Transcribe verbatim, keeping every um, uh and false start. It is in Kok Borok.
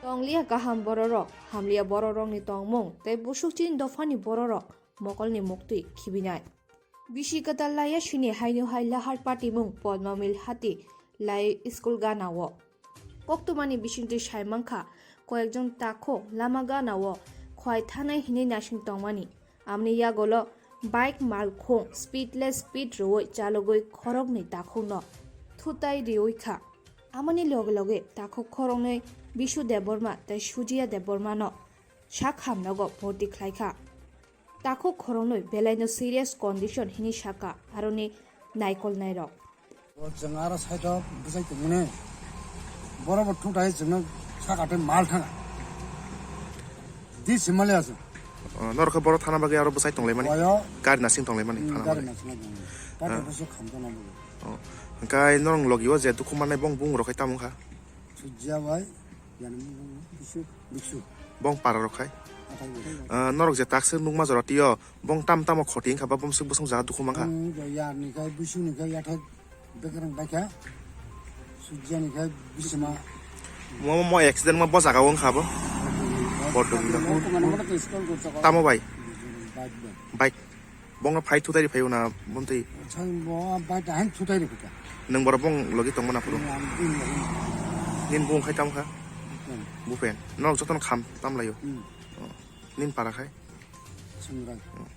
Tongliya kaham bororok, hamliya bororokni tongmung tei busuk chini dophani bororok mokolni muktwi khibinai. Bisi kwtal laiya sini haino hai lahar patimung Podma Mil Hati lai school gana o. Koktwmani bisingtwi sai mankha, koyekjon takhuk lama gana o khwai thanai hinwi naising tongmani. Amoni yagolo bike malkhung speed le speed rwui chalogwi khoroknwi takhukno thutai riui kha. Amoni loge loge takhuk khoroknwi Bisu Debbarma tei Sujiya Debbarmano sak hamnogo bhorti khlai kha. Takhuk khoroknwi belaino serious condition hinwi sakha aroni naikolnairok. O chwng aro side o bwsai tongmani. Borok bo thutai chwngno saka tei mal thanga. Di simali aswk. O, norok khe borok thana bagwi aro bwsai tonglaimani? Oyo. Gari nasing tonglaimani, hmm, thana gari bagwi. Nasing tonglaimani. Pata, ah, bwswk khamjana bagwi. O, hwnkhe norok logi o je dukhu mannai bong bung rok khe tamo wngkha? Sujya bai, yani bung bung bisu, bisu. Bong para rok khai? Athai bo. Ah, norok je takswk nukma jora tio, bong tam tamo khoti wngkha ba bumswk bwswk jaga dukhu mankha? Hmm, bo yarni khai, bisu ni khai, yathai Bekereng baikha, sujani khai bisima. Mo, mo accident mo bo jaga o wngkha bo. Bodum no. Tamo bai? Bike bai. Bike. Bongno phai thutai ri phai na bontwi. Sai bo bike han thutai ri phai. Nung borok bong logi tongma na phuru. Nung ang din logi. Nin bung khai tam kha? Bupen. Bupen. Nok jotono kham tam laio. Hmm. Oh. Nin para khai? Sengrai. Oh.